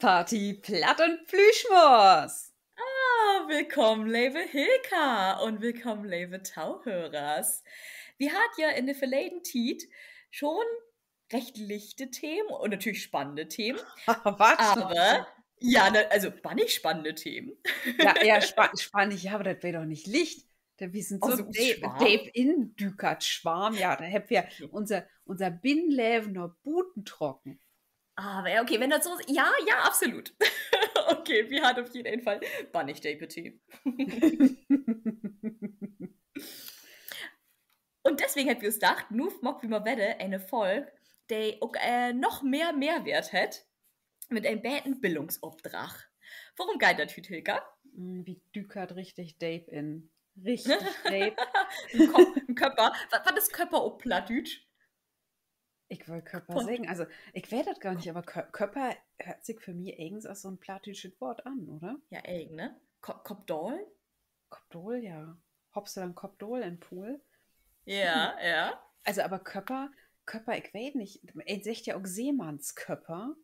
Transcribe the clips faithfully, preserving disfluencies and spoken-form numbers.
Party, Platt un Plüschmors. Ah, willkamen, leve Hilka, un willkamen, leve Tauhörers. Wi harrn ja in de verleden Tiet schon recht lichte Themen un natürlich spannende Themen. Wat? Aver, ja, ne, also bannig spannende Themen. Ja, ja, spa-, spannend, ja, aver dat weer doch nich licht. Dat, wi sünd so, so deep, deep indükert, Swarm. Ja, dor hebbt wi unser, unser Binnenleven na buten trocken. Aver okay, wenn dat so, ja, ja, absolut. Okay, wi harrn op jeden Fall bannig depe Themen. Un deswegen hebbt wi us dacht, nu maakt wi mal wedder ene Folg, de ok, äh, noch mehr Mehrwert hett, mit en beten Bildungsopdrag. Worüm geiht dat hüüt, Hilka? Mm, wi dükert richtig deep in. Richtig deep. En Köpper. Wat, wat is Köpper op Plattdüütsch? Ik wull Köpper seggen. Also, ik weet dat gor nich, aver Kö-, Köpper höört sik för mi egens as so 'n plattdüütschet Woort an, oder? Ja, egen, ne? Ko-, Koppdaal? Koppdaal, ja. Hoppst du denn koppdaal in Pool? Ja, ja. Also, aver Köpper, Köpper, ik weet nich, een seggt ja ok Seemannsköpper.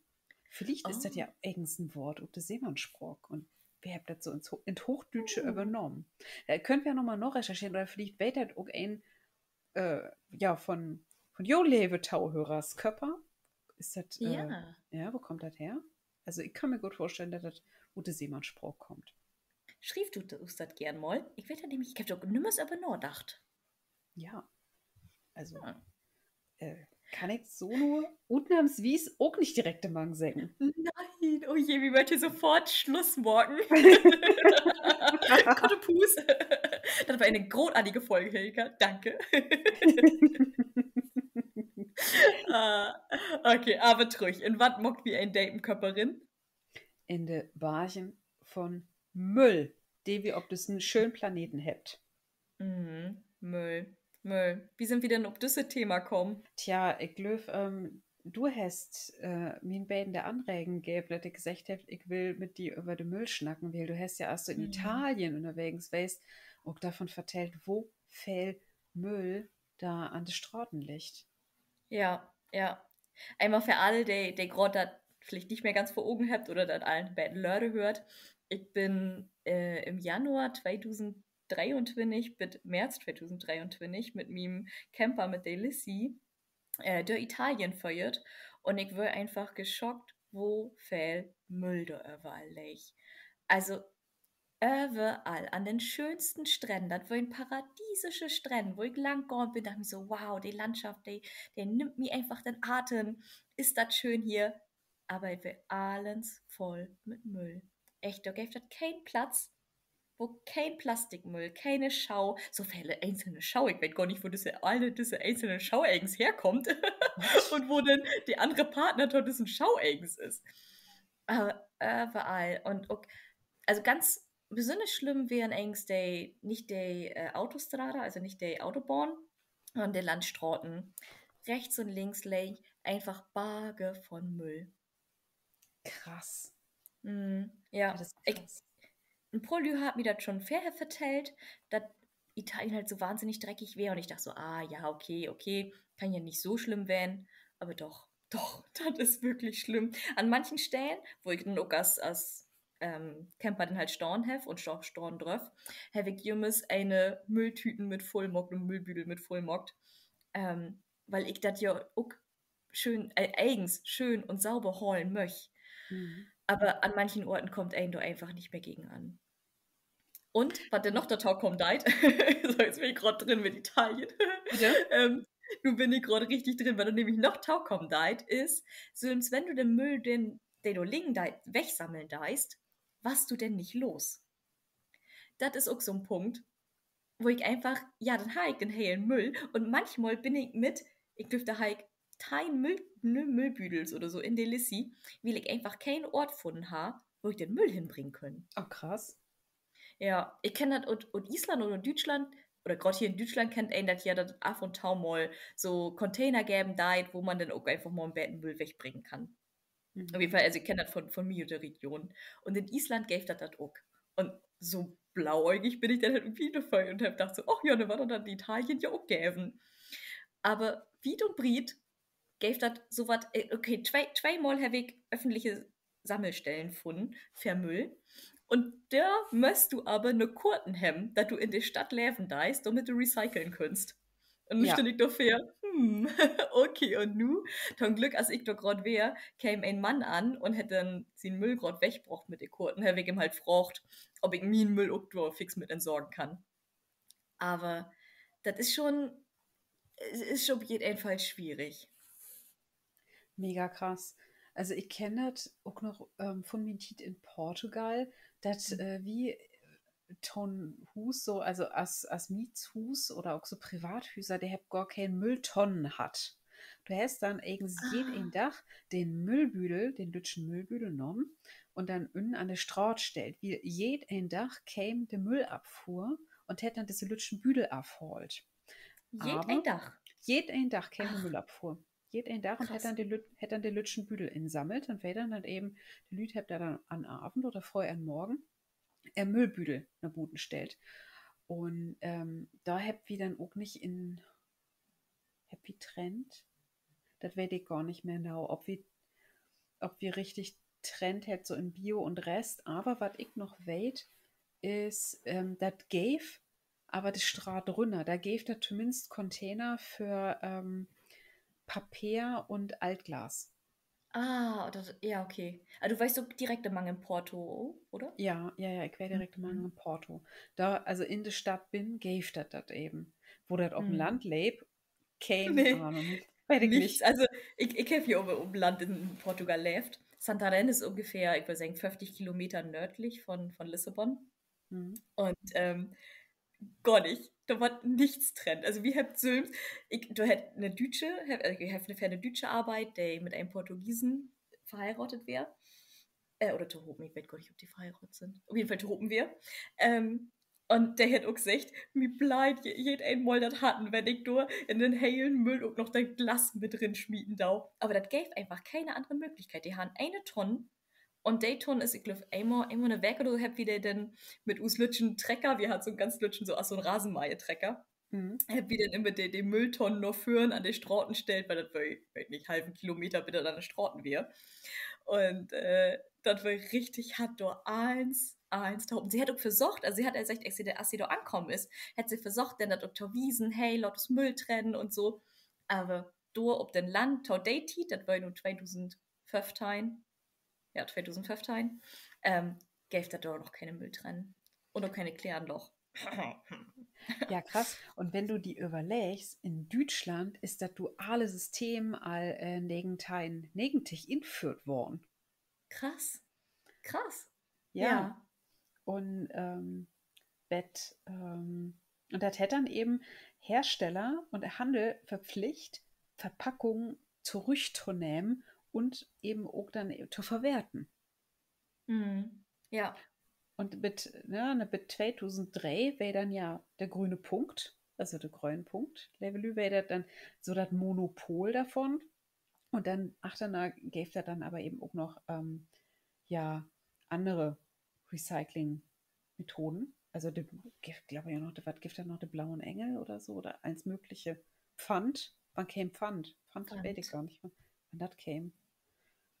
Villicht is dat ja egens en Woort ut de Seemannsspraak un wi hebbt dat so in't Ho-, in't Hoochdüütsche övernahmen. Dor köönt wi ja noch mal narechercheren oder villicht weet dat ok een, äh, ja, von, von jo, leve Tauhörers, Köpper. Is dat, äh, ja, wo kummt dat her? Also, ik kann mi goot vörstellen, dat dat ut de Seemannsspraak kummt. Schrievt us dat geern mal. Ik weet dat nämlich, ik heff dor ok nümmers över nadacht. Ja. Also, äh, kann ik so nu utnahmswies ok nich direkt mang seggen. Nee, oh je, wi mööt hier sofort Sluss maken. Korte Puus. Dat weer ene grootartige Folg, Hilka. Danke. Ah, okay, aver trüch. In wat maakt wi en depen Köpper rin? In de Bargen von Müll, de wi op düssen schönen Planeten hebbt. Müll, Müll. Wo sünd wi denn op düsse Thema kamen? Tja, ik glööv, ähm, du hest, äh, mi 'n beten de Anregen geven, dat ik seggt heff, ik will mit di över de Müll snacken, wiel du hest ja, as du in Italien ünnerwegens weerst, ok dorvon vertellt, wo veel Müll dor an de Straten liggt. Ja, ja. Eenmal för all, de, de graad dat villicht nich mehr ganz vör Ogen hebbt oder dat al 'n beten later höört. Ik bün, äh, im Januar tweedusend dreeuntwintig bit März tweedusend dreeuntwintig mit mien Camper, mit de Lissy, äh, dör Italien föhrt. Un ik weer eenfach geschockt, wo veel Müll dor överall leeg. Also, överall, an den schöönsten Strännen, dat weren paradiesische Strännen, wo ik lang gahn bün, dacht mi so: Wow, de Landschaft, de, de nimmt mi eenfach den Atem. Is dat schöön hier. Aver dat weer allens vull mit Müll. Echt, dor geev dat keen Platz, wo keen Plastikmüll, kene Schau, so vele eenzelne Schau. Ik weet gor nich, wo düsse, alle düsse eenzelne Schau egens herkummt un wo denn de annere Partner to düssen Schau egens is. Aver överall. Un ok, also ganz besünners slimm weren egens de, nich de, äh, Autostrade, also nich de Autobahn, sünnern de Landstraten. Rechts un links leeg eenfach Barge von Müll. Krass. Ja, en poor Lüüd hebbt mi dat schon vörher vertellt, dat Italien halt so wahnsinnig dreckig weer. Un ik dacht so: Ah, ja, okay, okay, kann ja nich so slimm ween. Aver doch, doch, dat is würklich slimm. An manchen Steden, wo ik denn ok as, as, ähm, Camper denn halt stahn heff un sto-, stahn dröff, heff ik jümmers ene Mülltüten mit vull maakt un Müllbüdel mit vull maakt, ähm, wiel ik dat ja ok schöön, äh, egens schöön un sauber holen möch. Aver an manchen Oorten kummt een dor eenfach nich mehr gegen an. Un wat denn noch dorto kamen deit, so, nu bün ik graad drin mit Italien. Ähm, nu bün ik graad richtig drin, wat dor nämlich noch to kamen deit, is, sülvst wenn du den Müll, den, de dor liggen deit, wegsammeln deist, warrst du den nich los. Dat is ok so 'n Punkt, wo ik eenfach, ja, denn harr ik den helen Müll un manchmal bün ik mit, ik glööv, dor harr ik teihn Müll-, Müll-, Müllbüdels oder so in de Lissy, wiel ik eenfach keen Oort funnen harr, wo ik den Müll hinbringen kunn. Oh, krass. Ja, ik kenn dat ut, ut Island oder Düütschland, oder graad hier in Düütschland kennt een dat ja, dat af un to mal so Container geven deit, wo man denn ok eenfach mal 'n beten Müll wegbringen kann. Op jeden Fall, also ik kenn dat von, von mi ut de Region. Un in Island geev dat dat ok. Un so blauäugig bün ik denn halt irgendwie dor vörbi un heff dacht so: Och ja, ne, wat dat in Italien ja ok geven. Aver wiet un breet geev dat so wat, äh, okay, twee, tweemal heff ik öffentliche Sammelstellen funnen för Müll. Un dor musst du aver 'ne Korten hebben, dat du in de Stadt leven deist, dormit du recyceln kunnst. Un nu stünn ik dor vör, hm, okay, un nu? To'n Glück, as ik dor graad weer, keem en Mann an un hett denn sien Müll graad wegbrocht mit de Korten. Heff ik em halt fraagt, of ik mien Müll ok dor fix mit entsorgen kann. Aver dat is schon, is op jeden Fall swierig. Mega krass. Also ik kenn dat ok noch, ähm, von mien Tiet in Portugal, dat, äh, wi to'n Huus so, also as, as Mietshuus oder ok so Privathüser, de hebbt gor keen Mülltonnen hatt. Du hest denn egens jeden Dag den Müllbüdel, den lüttschen Müllbüdel nahmen un denn ünnen an de Straat stellt, wiel jeden Dag keem de Müllabfuhr un hett denn disse lüttschen Büdel afhaalt. Jeden Dag? Jeden Dag keem de Müllabfuhr. Jeden Dag un hett denn de lütt-, hett denn de lüttschen Büdel insammelt un weer denn dat even, de Lüüd hebbt dor denn an Avend oder fröh an Morgen ehr Müllbüdel na buten stellt. Un, ähm, dor hebbt wi denn ok nich in, hebbt wi trennt? Dat weet ik gor nich mehr nau, of wi, of wi richtig trennt hebbt, so in Bio un Rest. Aver wat ik noch weet, is, ähm, dat geev aver de Straat rünner, dor geev dat tominnst Container för, ähm, Papeer un Altglas. Ah, dat, ja, okay. Ah, du weerst ok direkt in Mangen Porto, oder? Ja, ja, ja, ik weer direkt in Mangen Porto. Dor, also in de Stadt binnen geev dat dat even. Wo dat op 'n Land leep, keen Ahnung. Weet ik nich. Also, ik, ik heff hier op, op Land in Portugal leevt. Santarém is ungefähr, ik würr seggen, föfftig Kilometer nöördlich von, von Lissabon. Un, ähm, gor nich. Dor warrt nix trennt. Also, wi hebbt sülvst, ik, dor hett 'ne Düütsche, hett, äh, heff 'ne, för 'ne Düütsche arbeidt, de mit en Portugiesen verheiraadt weer. Äh, oder tohopen, ik weet gor nich, of de verheiraadt sünd. Op jeden Fall tohopen weer. Ähm, un de hett ok seggt, mi bleiht je-, jedeen Mal dat Harten, wenn ik dor in den helen Müll ok noch dat Glas mit rinsmieten do. Aver dat geev eenfach kene annere Mööglichkeit. De harrn ene Tonn un de Tonn is, ik glööv, eenmal, eenmal in de Week oder so hebbt wi de denn mit us lüttschen Trecker, wi harrn so 'n ganz lüttschen, so as so 'n Rasenmeihetrecker, hebbt wi denn immer de, de Mülltonn na vörn an de Straten stellt, wiel dat weer, weet nich, halven Kilometer bit dat an de Straten weer. Un, äh, dat weer richtig hart, dor allens, allens to hopen. Se hett ok versöcht, also se hett seggt, as se, as se dor ankamen is, hett se versöcht, denn dat ok to wiesen, hey, laat us Müll trennen un so. Aver dor op den Land, to de Tiet, dat weer nu tweedusendföffteihn, ja, tweedusendföffteihn, ähm, geev dat dor noch kene Mülltrennen un ok kene Kläranlaag. Ja, krass. Un wenn du di överleggst, in Düütschland is dat duale System al, äh, negenteihnnegentig inföhrt worrn. Krass. Krass. Ja. Un, ähm, bet, ähm, un dat hett denn even Hersteller un Hannel verpflicht, Verpackungen torüchtonehmen un even ok denn to verwerten. Ja. Un bit, ne, ne, bit tweedusendtree weer denn ja de gröne Punkt, also de gröne Punkt, leve Lüüd, weer dat denn so dat Monopol dorvon. Un denn achterna geev dat denn aver even ok noch, ähm, ja, annere Recycling-Methoden. Also de, gifft, glööv ik, ja noch, wat gifft dat noch, de Blauen Engel oder so, oder allens Mögliche. Pfand, wann keem Pfand? Pfand weet ik gor nich, wann, wann dat keem.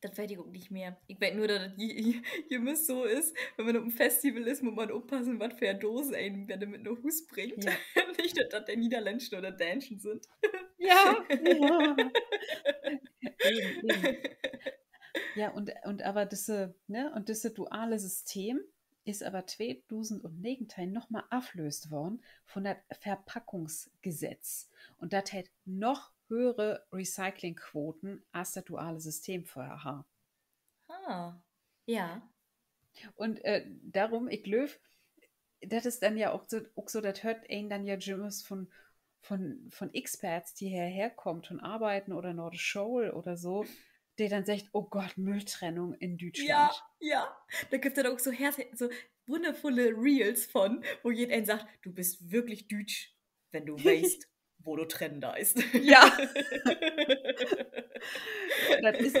Dat weet ik ok nich mehr. Ik weet nur, dat dat je-, je-, jümmers so is, wenn man op en Festival is, mutt man oppassen, wat för Dosen een wedder mit na Huus bringt. Nich, dat dat de niederländschen oder däänschen sünd. Ja, ja. Even, even. Ja, un, un aver düsse, ne, un düsse duale System is aver tweedusendnegenteihn noch mal aflööst worrn vun dat Verpackungsgesetz. Un dat hett noch höhere Recyclingquoten as dat duale System vörher harr. Ja. Un, äh, dorüm, ik glööv, dat is denn ja ok so, ok so, dat höört een denn ja jümmers vun, vun, vun Experts, de hierher kaamt to'n Arbeiden oder na de School oder so, de denn seggt: Oh Gott, Mülltrennung in Düütschland. Ja, ja. Dor gifft dat ok so her-, so wunnervulle Reels vun, wo jedeen seggt: Du büst würklich düütsch, wenn du weetst, wo du trennen deist. Ja. Dat is,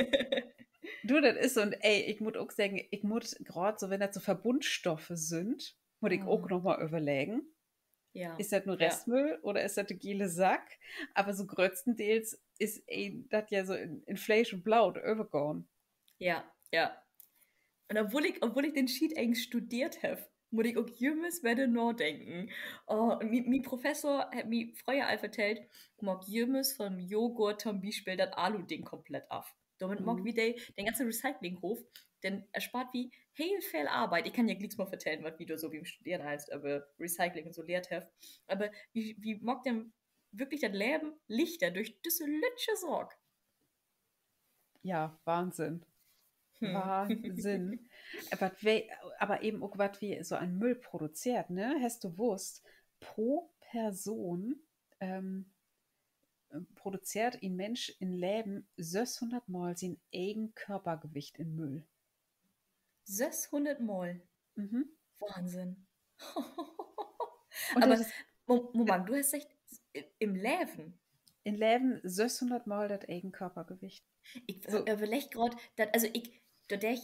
du, dat is so, un ey, ik mutt ok seggen, ik mutt graad so, wenn dat so Verbundstoffe sünd, mutt ik ok noch mal överleggen, is dat nu Restmüll oder is dat de gele Sack? Aver so gröttstendeels is een dat ja so in, in Fleesch un Bloot övergahn. Ja, ja. Un obwohl ik, obwohl ik den Schiet egens studeert heff, mutt ik ok jümmers wedder nadenken. Oh, un mi-, mien Professor hett mi fröher al vertellt, maak jümmers von Joghurt to'n Bispeel dat Alu-Ding komplett af. Dormit maakt wi de, den ganzen Recycling-Roof, denn erspaart wi heel veel Arbeit. Ik kann ja glieks mal vertellen, wat wi dor so bi'n Studeren allens över Recycling un so lehrt hebbt. Aver wi, wi maakt denn würklich dat Leven lichter dörch düsse lüttje Saak. Ja, Wahnsinn. Wahnsinn. Wat wi, aver even ok, wat wi so an Müll produzeert, ne? Hest du wusst, pro Person, ähm, produzeert en Minsch in Leven sösshunnert Mal sien egen Körpergewicht in Müll. Sösshunnert Mal? Wahnsinn. Aver, Moment, du hest seggt, in Leven? In Leven sösshunnert Mal dat egen Körpergewicht. Ik överlegg graad, dat, also ik, dordör,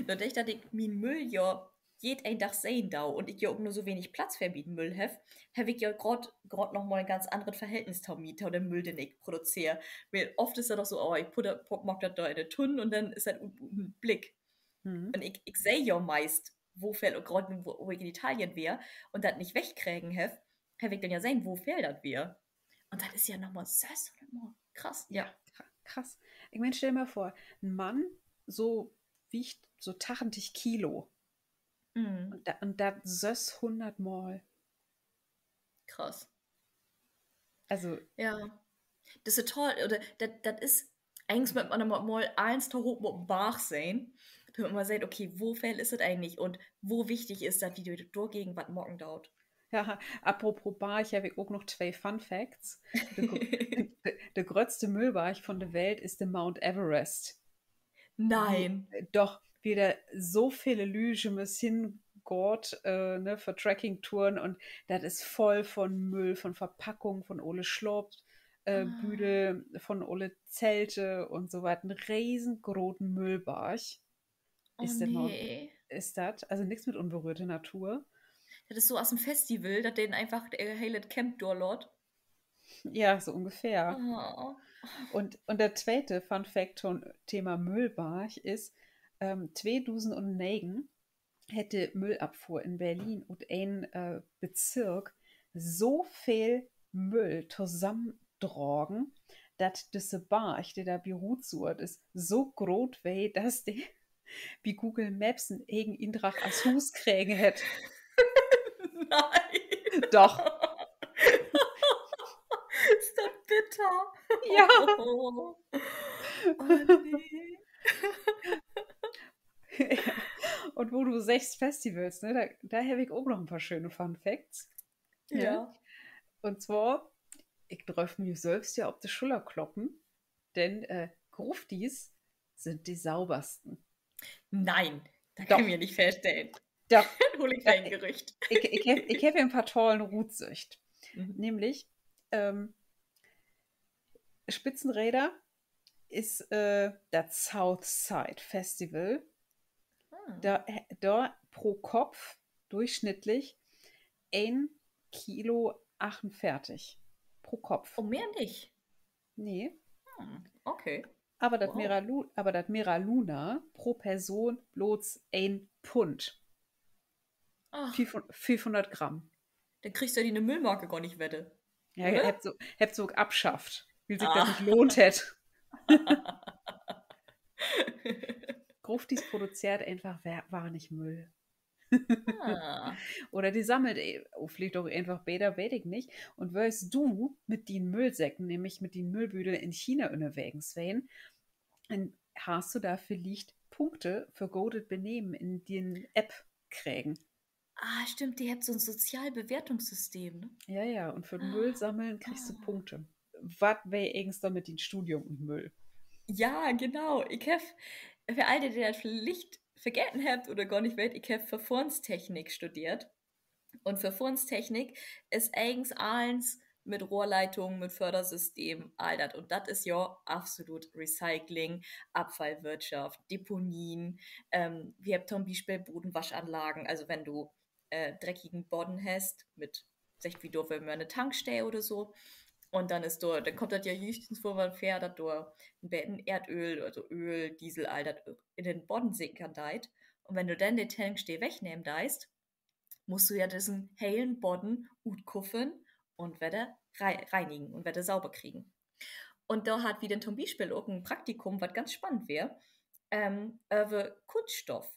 dordör, dat ik mien Müll ja jeden Dag sehn do un ik ja ok nur so wenig Platz för mien Müll heff, heff ik ja graad, graad noch mal en ganz anneret Verhältnis to mi, to den Müll, den ik produzeer. Wiel oft is dat doch so, oh, ik put dat, maak dat dor in de Tünn un denn is dat ut, ut den Blick. Un ik, ik seh ja meist, wo veel, graad nu, wo, wo ik in Italien weer un dat nich wegkregen heff, heff ik denn ja sehn, wo veel dat weer. Un dat is ja noch mal sösshunnert Mal. Krass, ja. Krass. Ik meen, stell di mal vör, en Mann so, wiegt so tachentig Kilo. Un dat, un dat sösshunnert Mal. Krass. Also, ja. Dat is total, oder dat, dat is, egens mutt man mal, mal allens tohoop op en Barg sehn, dormit man seht, okay, wo veel is dat egentlich un wo wichtig is dat, wi dor gegen wat maken doot. Ja, apropos Barg, heff ik ok noch twee Fun Facts. De, de, de gröttste Müllbarg von de Welt is de Mount Everest. Nee. Doch, wiel dor so vele Lüüd jümmers hen gaht, äh, ne, för Trekkingtouren un dat is vull von Müll, von Verpackung, von ole Slaap-, äh, Büdel, von ole Zelte un so wat. En riesengroten Müllbarg is dat. Also nix mit unberührte Natur. Dat is so as en Festival, dat denn eenfach dat hele Camp dor laat. Ja, so ungefähr. Un, un de tweete Fun Fact to'n Thema Müllbarg is, ähm, tweedusendnegen hett de Müllabfuhr in Berlin ut en, äh, Bezirk so veel Müll tosamendragen, dat düsse Barg, de dor bi rutsuert is, so groot weer, dat de bi Google Maps en egen Indrag as Huus kregen hett. Nee. Doch. Is dat bitter. Ja. Oh, nee. Un wo du seggst Festivals, ne, dor, dor heff ik ok noch en paar schöne Fun Facts. Ja. Un zwar, ik dröff mi sülvst ja op de Schuller kloppen, denn, äh, Gruftis sünd de saubersten. Nee, dat kann ik mi nich vörstellen. Doch. Hol ik en Gerücht. Ik, ik heff, ik heff en paar Tallen rutsöcht. Nämlich, ähm, Spitzenreiter is, äh, dat Southside Festival. Dor, dor pro Kopp dörchschnittlich een Kilo achtunveertig. Pro Kopp. Oh, mehr nich? Nee. Aver dat Mera Lu-, aver dat Mera Luna pro Person blots een Pund. Fiefhunnert Gramm. Denn kriggst du de in de Müllmarke gor nich wedder. Ja, hebbt se, hebbt se ok afschafft, wiel sik dat nich lohnt hett. Gruftis produzeert eenfach wa-, wannig Müll. Oder de sammelt, äh, villicht ok eenfach beter, weet ik nich. Un wörst du mit dien Müllsäcken, nämlich mit dien Müllbüdel in China ünnerwegens ween, denn harrst du dor villicht Punkte för godet Benehmen in dien App kregen. Ah, stimmt, de hebbt so'n Sozialbewertungssystem, ne? Ja, ja, un för Müllsammeln kriggst du Punkte. Wat weer egens dor mit dien Studium un Müll? Ja, genau. Ik heff, för all de, de dat villicht vergeten hebbt oder gor nich weet, ik heff Verfohrenstechnik studeert. Un Verfohrenstechnik is egens allens mit Rohrleitung, mit Fördersystem, all dat. Un dat is ja absolut Recycling, Abfallwirtschaft, Deponien. Ähm, wi hebbt to'n Bispeel Bodenwaschanlagen, also wenn du, äh, dreckigen Bodden hest, mit, seggt wi, dor weer mal 'ne Tankstell oder so. Un denn is dor, denn kummt dat ja höchstens woll mal vör, dat dor en beten Eerdöl, also Öl, Diesel, all dat in den Bodden sinken deit. Un wenn du denn de Tankstee wegnehmen deist, musst du ja düssen helen Bodden utkuffern un wedder rei-, reinigen un wedder sauber kriegen. Un dor harrn wi denn to'n Bispeel ok en Praktikum, wat ganz spannend weer, ähm, över Kunststoff.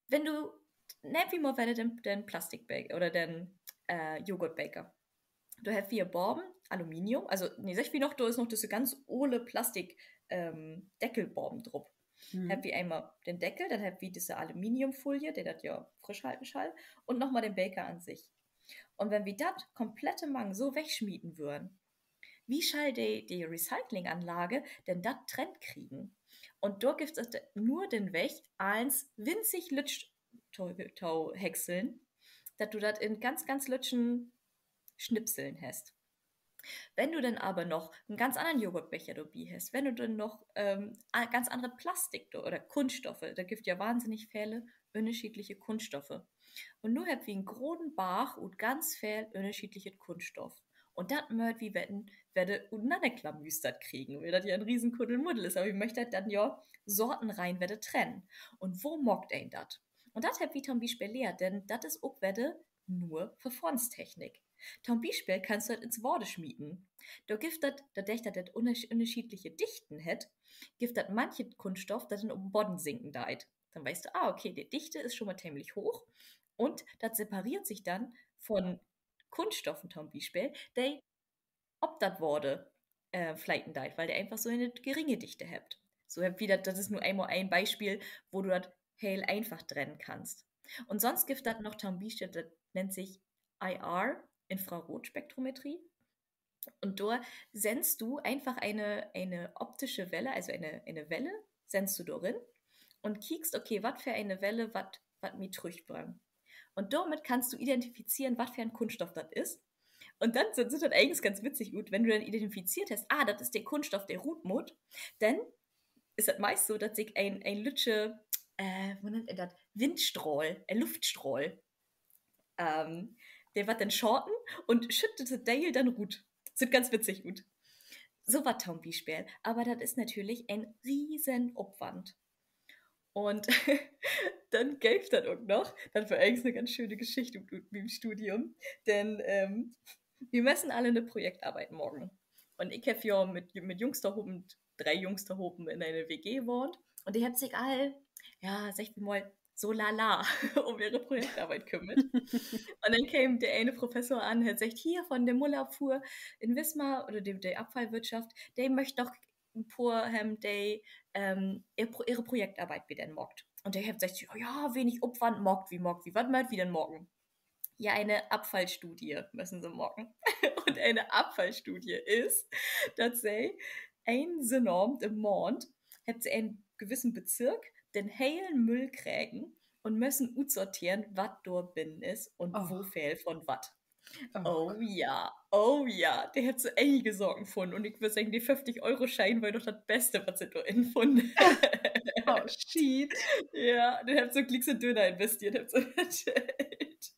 Wenn du, nehm wi mal wedder den, den Plastikbeker oder den, äh, Joghurtbeker. Dor hebbt wi ja baven Aluminium, also, nee, seggt wi noch, dor is noch düsse ganz ole Plastik-, ähm, Deckel baven drup. Hebbt wi eenmal den Deckel, denn hebbt wi düsse Aluminiumfolie, de dat ja frisch halten schall, un nochmal den Beker an sik. Un wenn wi dat komplett mang so wegsmieten wörrn, wie schall de, de Recyclinganlage denn dat trennt kriegen? Un dor gifft dat nur den Weg, allens winzig lütsch to, to häckseln, dat du dat in ganz, ganz lütschen Schnipseln hest. Wenn du denn aver noch en ganz annern Joghurtbecher dorbi hest, wenn du denn noch, ähm, a-, ganz annere Plastik do-, oder Kunststoffe, dat gifft ja wahnsinnig vele ünnerschiedliche Kunststoffe. Un nu hebbt wi en groten Barg ut ganz veel ünnerschiedlichet Kunststoff. Un dat mööt wi wedder, wedder ut'nanner klamüstert kriegen, wiel dat ja en riesen Kuddelmuddel is, aver wi möcht dat denn ja sortenrein wedder trennen. Un wo maakt een dat? Un dat hebbt wi to'n Bispeel lehrt, denn dat is ok wedder nur Verfahrenstechnik. To'n Bispeel kannst du dat in't Water smieten. Dor gifft dat, dordör dat dat ünner-, ünnerschiedliche Dichten hett, gifft dat manche Kunststoff, dat denn op'n Bodden sinken deit. Denn weetst du, ah, okay, de Dichte is schon mal temlich hooch. Un dat separeert sik denn von Kunststoffen to'n Bispeel, de op dat Water, äh, fleten deit, wiel de eenfach so 'ne geringe Dichte hebbt. So hebbt wi dat, dat is nu eenmal een Bispeel, wo du dat heel eenfach trennen kannst. Un sonst gifft dat noch to'n Bispeel, dat nennt sik I R, Infrarotspektrometrie. Un dor sendst du eenfach ene, ene optische Welle, also ene, ene Welle sendst du dor rin un kiekst, okay, wat för ene Welle, wat, wat mi trüchbringt. Un dormit kannst du identifizeren, wat för en Kunststoff dat is. Un denn süht, süht dat egens ganz witzig ut, wenn du denn identifizeert hest, ah, dat is de Kunststoff, de rut mutt, denn is dat meist so, dat sik en, en lüttsche, äh, wo nennt een dat? Windstrahl, en Luftstrahl, ähm, de warrt denn schaten un schütt dat Deel denn rut. Süht ganz witzig ut. So wat to'n Bispeel. Aver dat is natürlich en riesen Opwand. Un denn geev dat ok noch, dat weer egens 'ne ganz schöne Geschicht ut, ut mien Studium, denn, ähm, wi müssen alle 'ne Projektarbeit maken. Un ik heff ja mit, mit Jungs tohopen, dree Jungs tohopen in ene W G wahnt. Un de hebbt sik all, ja, segg wi mal, so lala üm ehre Projektarbeit kümmert. Un denn keem de ene Professor an, hett seggt, hier von de Müllabfuhr in Wismar oder de, de Abfallwirtschaft, de möcht doch en poor hebben, de, ähm, ehr Pro-, ehre Projektarbeit bi den maakt. Un de hebbt seggt, ja, ja, wenig Opwand, maakt wi, maakt wi. Wat mööt wi denn maken? Ja, ene Abfallstudie müssen se maken. Un ene Abfallstudie is, dat se een Sünnavend in'n Maand hebbt se en gewissen Bezirk den helen Müll kregen un müssen utsorteren, wat dor binnen is un wo veel von wat. Oh ja, oh ja, de hebbt so enige Saken funnen. Un ik würr seggen, de föfftig-Euro-Scheen weer doch dat Beste, wat se dor in funnen. Ja, de hebbt so gliek so Döner investeert, hebbt se vertellt.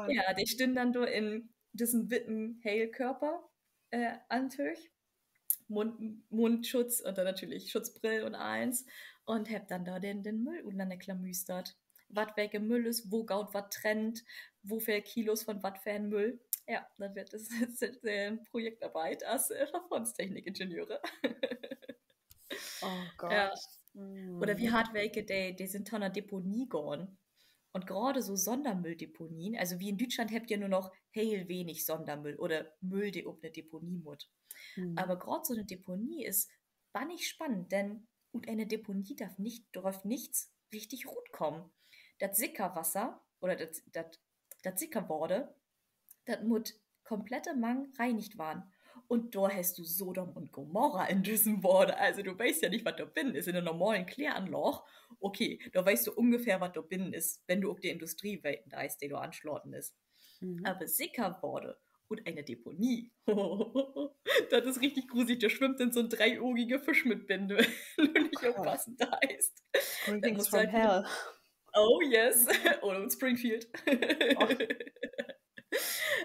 Ja, de stünnen denn dor in düssen witten Heelkörper, äh, Antöög, Mund-, Mundschutz un denn natürlich Schutzbrill un allens. Un hebbt denn dor den, den Müll ut'nanner klamüstert. Wat welke Müll is, wo goot wat trennt, wo veel Kilos von wat för en Müll. Ja, dat weer, dat is, dat is, äh, Projektarbeit as, äh, Verfahrenstechnikingenieure. Oder wi harrn welke, de, de sünd to 'ner Deponie gahn. Un graad so Sondermülldeponien, also wi in Düütschland hebbt ja nu noch heel wenig Sondermüll oder Müll, de op 'ne Deponie mutt. Aver graad so 'ne Deponie is bannig spannend, denn ut ene Deponie darf nich, dröff nix richtig rutkamen. Dat Sickerwasser oder dat, dat, dat Sickerwater, dat mutt komplett mang reinigt warrn. Un dor hest du Sodom un Gomorra in düssen Water. Also, du weetst ja nich, wat dor binnen is. In 'ne normalen Kläranlaag, okay, dor weetst du ungefähr, wat dor binnen is, wenn du ok de Industrie weten deist, de dor anslaten is. Aver Sickerwater ut ene Deponie, dat is richtig gruselig. Dor swimmt denn so'n dreeoogige Fisch mit binnen, wenn du nich oppassen deist. Oh yes. Oder ut Springfield.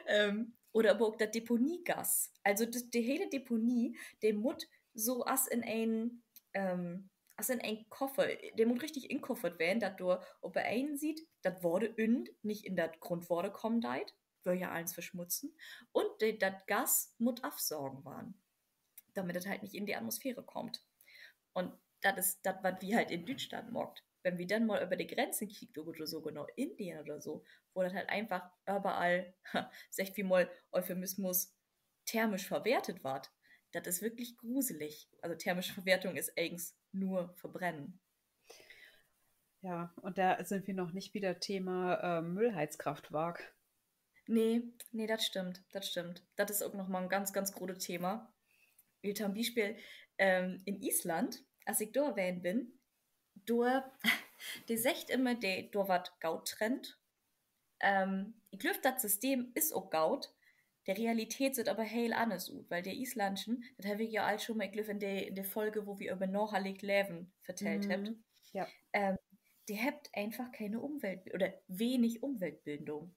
Ähm, oder aver ok dat Deponiegas. Also de, de hele Deponie, de mutt so as in en, ähm, as in en Koffer, de mutt richtig inkoffert ween, dat dor op de een Siet dat Water ünnen nich in dat Grundwater kamen deit, wöör ja allens versmutzen, un de, dat Gas mutt afsagen warrn, dormit dat halt nich in de Atmosphäre kummt. Un dat is dat, wat wi halt in Düütschland maakt. Wenn wi denn mal över de Grenzen kiekt oder so, na Indien oder so, wo dat halt eenfach överall, seggt wi mal, Euphemismus, thermisch verwertet warrt, dat is wirklich gruselig. Also thermische Verwertung is egens nur Verbrennen. Ja, un dor sünd wi noch nich bi dat Thema, äh, Müllheizkraftwark. Nee, nee, dat stimmt, dat stimmt. Dat is ok noch mal en ganz, ganz grote Thema. Wi to'n Bispeel, ähm, in Island, as ik dor ween bün, dor, de seggt immer, de, dor warrt goot trennt. Ähm, ik glööv, dat System is ok goot. De Realität süht aver heel anners ut, wiel de Islandschen, dat heff ik ja al schon mal, ik glööv, in de, in de Folge, wo wi över nachhaltig Leven vertellt hebbt, ähm, de hebbt eenfach kene Umwelt- oder wenig Umweltbildung.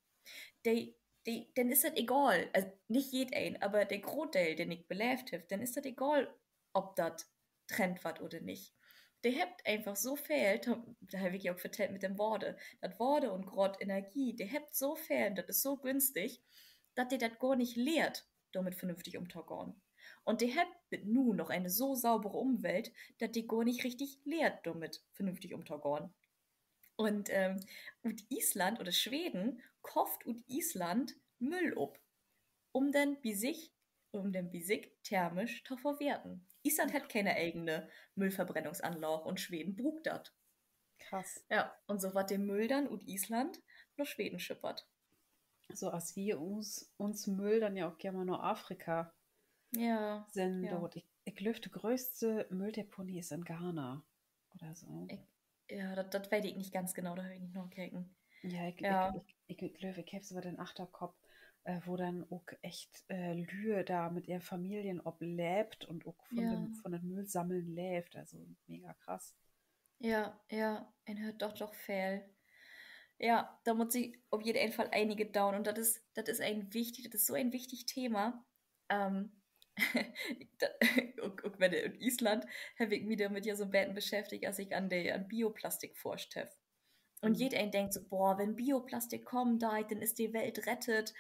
De, de, denn is dat egal, also nich jedeen, aver de Grootdeel, den ik beleevt heff, denn is dat egal, of dat trennt warrt oder nich. De hebbt eenfach so veel, dor heff ik ja ok vertellt mit den Water, dat Water un graad Energie, de hebbt so veel, dat is so günstig, dat de dat gor nich lehrt, dormit vernünftig ümtogahn. Un de hebbt bit nu noch ene so saubere Umwelt, dat de gor nich richtig lehrt, dormit vernünftig ümtogahn. Un, ähm, ut Island oder Schweden kofft ut Island Müll op, um den bi sik, um den bi sik thermisch to verwerten. Island hett kene egene Müllverbrennungsanlaag un Schweden bruukt dat. Krass. Ja, un so warrt de Müll denn ut Island na Schweden schippert. So as wi uns, uns Müll denn ja ok geern mal na Afrika, ja, senden doot. Ik, ik glööv, de gröttste Mülldeponie is in Ghana oder so. Ja, dat, dat weet ik nich ganz genau, dor heff ik nich nakeken. Ja, ik, ik, ik, ik glööv, ik heff so wat in Achterkopp, äh, wo denn ok echt, äh, Lüe dor mit ehr Familien op leevt un ok von den, von den Müllsammeln leevt. Also mega krass. Ja, ja, een höört doch, doch veel. Ja, dor mutt sik op jeden Fall eniges doon. Un dat is, dat is een wichtig, dat is so een wichtig Thema. Ähm, dat, ok, ok wenn in Island heff ik mi dormit ja so 'n beten beschäftigt, as ik an de, an Bioplastik forscht heff. Un jedeen denkt so, boah, wenn Bioplastik kamen deit, denn is de Welt rettet.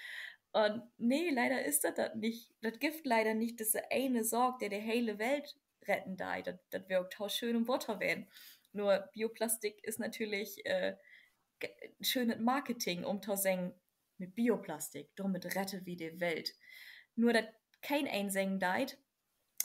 Un nee, leider is dat dat nich. Dat gifft leider nich disse ene Saak, de de hele Welt retten deit. Dat, dat weer ok to schöön, um wohr to ween. Nur Bioplastik is natürlich, äh, ge-, schönet Marketing, um to seggen, mit Bioplastik, dormit rette wi de Welt. Nur dat keen een seggen deit,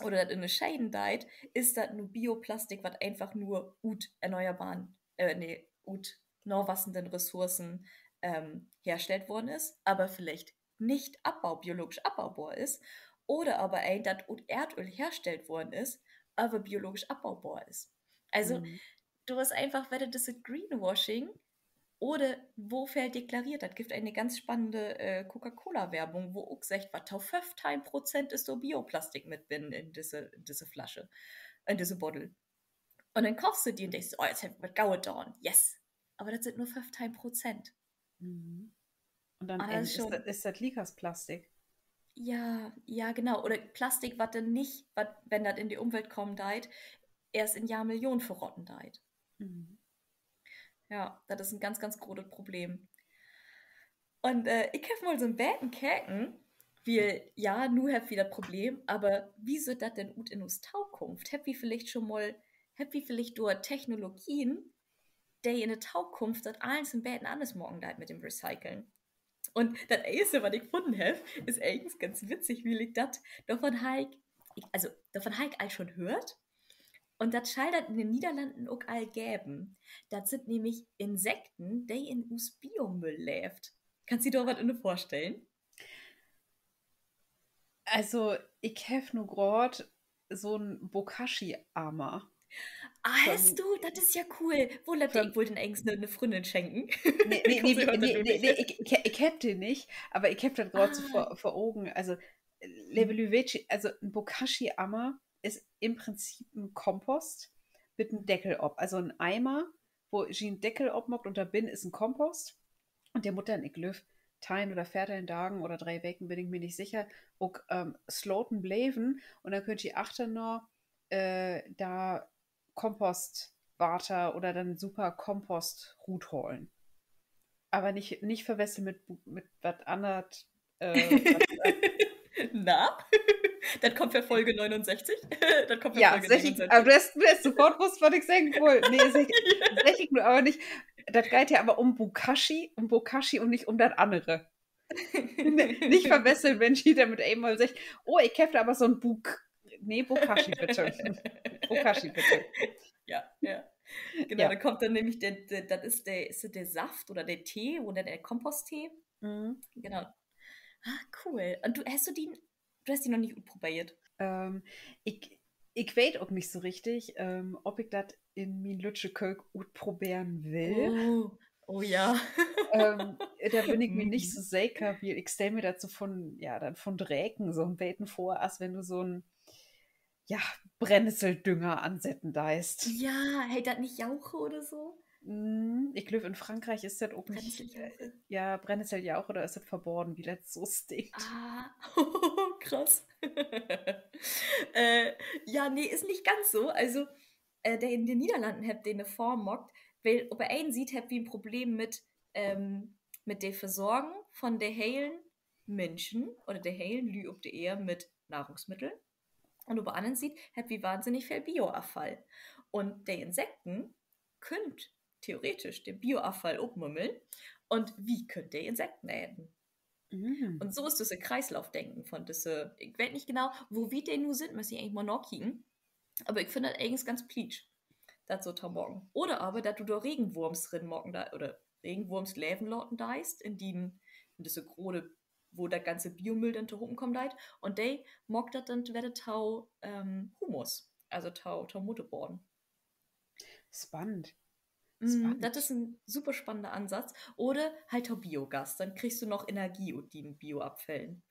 oder dat ünnerscheden deit, is dat nu Bioplastik, wat eenfach nur ut erneuerbaren, äh, nee, ut nawassenden Ressourcen, ähm, herstellt worrn is, aver villicht nich abbau-, biologisch abbaubor is, oder aver een, dat ut Erdöl herstellt worrn is, aver biologisch abbaubor is. Also, dor is eenfach wedder düsse Greenwashing, oder wo veel deklareert. Dat gifft ene ganz spannende, äh, Coca-Cola-Werbung, wo ok seggt, wat, to föffteihn Prozent is dor Bioplastik mit binnen in disse, in disse Flasche, in disse Boddel. Un denn koffst du de un denkst, oh, nu heff ik wat Godes daan. Yes. Aver dat sünd nur föffteihn Prozent. Un denn is dat, is dat liekers Plastik. Ja, ja, genau. Oder Plastik, wat denn nich, wat, wenn dat in de Umwelt kamen deit, eerst in Jahrmillionen verrotten deit. Ja, dat is en ganz, ganz grotet Problem. Un, äh, ik heff mal so 'n beten keken, wiel, ja, nu hebbt wi dat Problem, aver wo süht dat denn ut in us Tokunft? Hebbt wi villicht schon mal, hebbt wi villicht dor Technologien, de in de Tokunft dat allens en beten anners maken deit mit dem Recyceln? Un dat Eerste, wat ik funnen heff, is egens ganz witzig, wiel ik dat, dorvon harr ik, ik, also, dorvon harr ik al schon höört. Un dat schall dat in de Niederlanden ok al geven. Dat sünd nämlich Insekten, de in us Biomüll leevt. Kannst di dor wat ünner vörstellen? Also, ik heff nu graad so 'n Bokashi-Amer. Ah, hest du? Dat is ja cool. Wo, ik wull den egens 'ne, 'ne Fründin schenken. Nee, nee, nee, ik, ik heff de nich, aver ik heff dat graad so vör, vör Ogen. Also, leve Lüe, weet ji, also en Bokashi-Amer is in Prinzip en Kompost mit en Deckel op. Also en Eimer, wo ji en Deckel opmaakt un dor binnen is en Kompost. Un de mutt denn, ik glööv, teihn oder veerteihn Dagen oder dree Weken, bün ik mi nich sicher, ok, ähm, sloten blieven. Un denn köönt ji achterna, äh, dor Kompostwater oder denn super Kompost ruthalen. Aver nich, nich verwesseln mit, mit wat anners. Na? Dat kummt för Folge negenunsesstig. Dat kummt för Folge negenunsesstig. Du hest, du hest sofort wusst, wat ik seggen wull. Nee, segg ik nu aver nich. Dat geiht ja aver um Bokashi, um Bokashi un nich um dat annere. Nich verwesseln, wenn ji denn mit eenmal seggt: Oh, ik heff dor aver so'n Bok-, nee, Bokashi bitte. Bokashi bitte. Ja, ja. Genau, denn kummt denn nämlich de, de, dat is de, is dat de Saft oder de Tee oder de Komposttee? Genau. Ah, cool. Un du, hest du den, du hest den noch nich utprobeert? Ik, ik weet ok nich so richtig, of ik dat in mien lüttje Köök utproberen will. Oh ja. Dor bün ik mi nich so seker, wiel ik stell mi dat so vun, ja, denn vun dreken so'n beten vör, as wenn du so'n, ja, Brennnetteldünger ansetten deist. Ja, heet dat nich Jauche oder so? Ik glööv, in Frankriek is dat ok nich, ja, Brennnesseljauche, dor is dat verbaden, wiel dat so stinkt. Krass. Ja, nee, is nich ganz so. Also, de, in de Niederlanden hebbt de 'ne Form maakt, wiel op de een Siet hebbt wi en Problem mit, mit de Versorgen von de helen Minschen oder de helen Lüüd op de Eer mit Nahrungsmittel. Un op de anner Siet hebbt wi wahnsinnig veel Bioaffall. Un de Insekten köönt theoretisch den Bioaffall opmümmeln un wi köönt de Insekten eten. Un so is düsse Kreislaufdenken von düsse, ik weet nich genau, wo wiet de nu sünd, müss ik egentlich mal nakieken. Aver ik finn dat egens ganz plietsch, dat so to maken. Oder aver, dat du dor Regenwurms rin maken, oder Regenwurms leven laten deist in dien, in düsse grote, wo dat ganze Biomüll denn tohopen kamen deit. Un de maakt dat denn wedder to Humus, also to, to Mudderboden. Spannend. Dat is en super spannender Ansatz. Oder halt to Biogas, denn kriggst du noch Energie ut dien Bioabfällen.